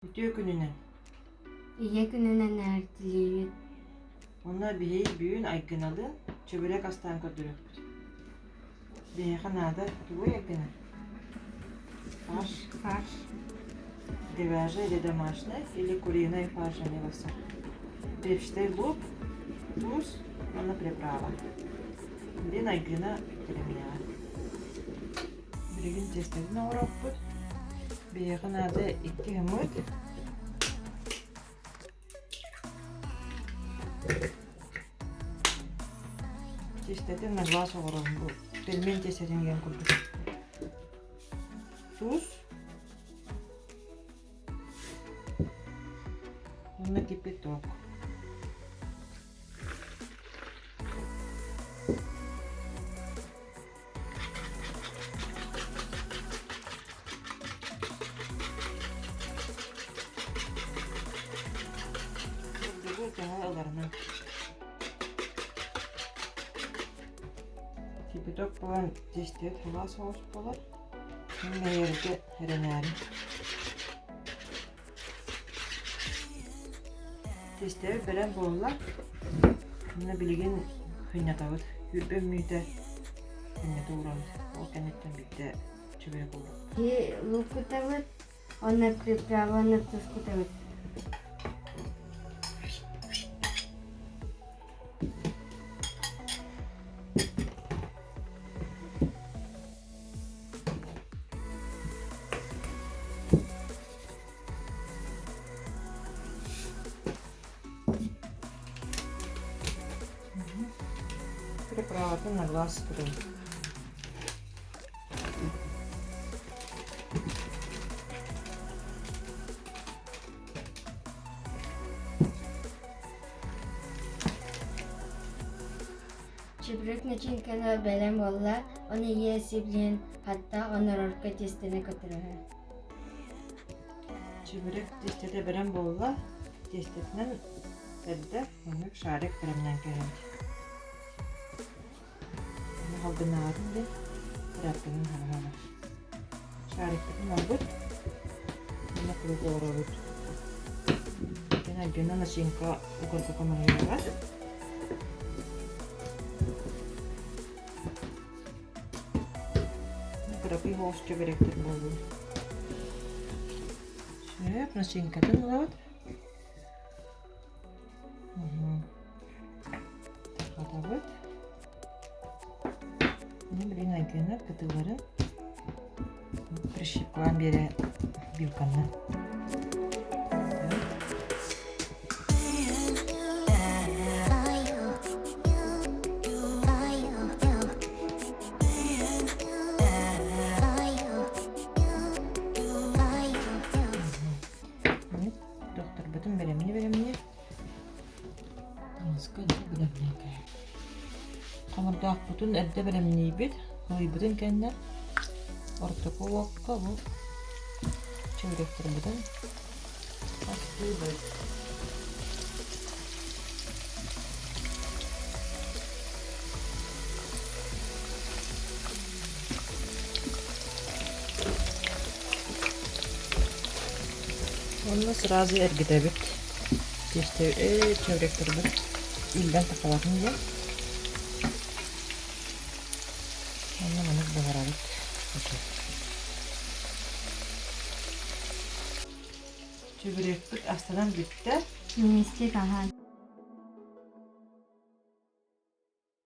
Үтүө күнүнэн! Ийэ күнүнэн эҕэрдэлиибит! Онно биһиги бүгүн Айгыналыын чөбүрэх астаан көрдөрүөхпүт. Биһиэхэ наада тугуй Айгына? Фарш? Фарш. Говяжий или домашний, или куриный фарш эмиэ барсар. Репчатый лук, туус уонна приправа. Диэн Айгына бэлэмниэҕэ. Билигин тиэстэтин оҥоруохпут. Биһиэхэ наада икки хымыт, Тиэстэтин на глаз оҥоробун бу пельмень тиэстэтин диэн курдук. Туус уонна кипяток. Бурдугу төһө ыларынан. Кипяток буолан тиэстибит халаа соҕус буолар. Мин бэйэбитэ эрэнээрим. Тиэстэбит бэлэм буолла. Уонна билигин кыынньатабыт. Күрбэ мүнүүтэ кыынньата уурабыт. Ол кэнниттэн биирдэ чөбүрэ буолуо. Лук кутабыт, уонна приправаны тус кутабыт. Приправатын на глаз кутабыт. Чебурек начинканы бэлэм буолла, ону ийэ сиблиэн хатта онорорго тиэстэни көтөрөһө. Чебурек тиэстэтэ бэлэм буолла, тиэстэтинэн эрдэ маннык шарик бэлэмнээн кэһэбит. Аны халгыннаабатын диэн тряпканан хараҥалар. Шарикпытын ылбыт уонна куруук олоробут. Альбина начинка угарга көмөлөһүөҕэ. Кыракый соҕус чөбүрэктэр буоллун. Сөп, начинкатын ылабыт. Тарҕатабыт. Билигин Айгына кытыларын прищепкалаан биэрэ вилканнан. Докторбутун бэлэмни-бэлэмни Таҥаска эрдэ бэлэмнээн Хомурдаахпытын эрдэ бэлэмниибит, ылыйбытын кэннэ ортоку уокка бу чөбүрэктэрбитин астыыбыт. Уонна сразу эргитэбит. Тиэстэ чөбүрэктэрбит үллэн тахсыбатын диэн. Уонна маннык буһарабыт. Чөбүрэкпит астанан бүттэ. Минньигэстик аһаан.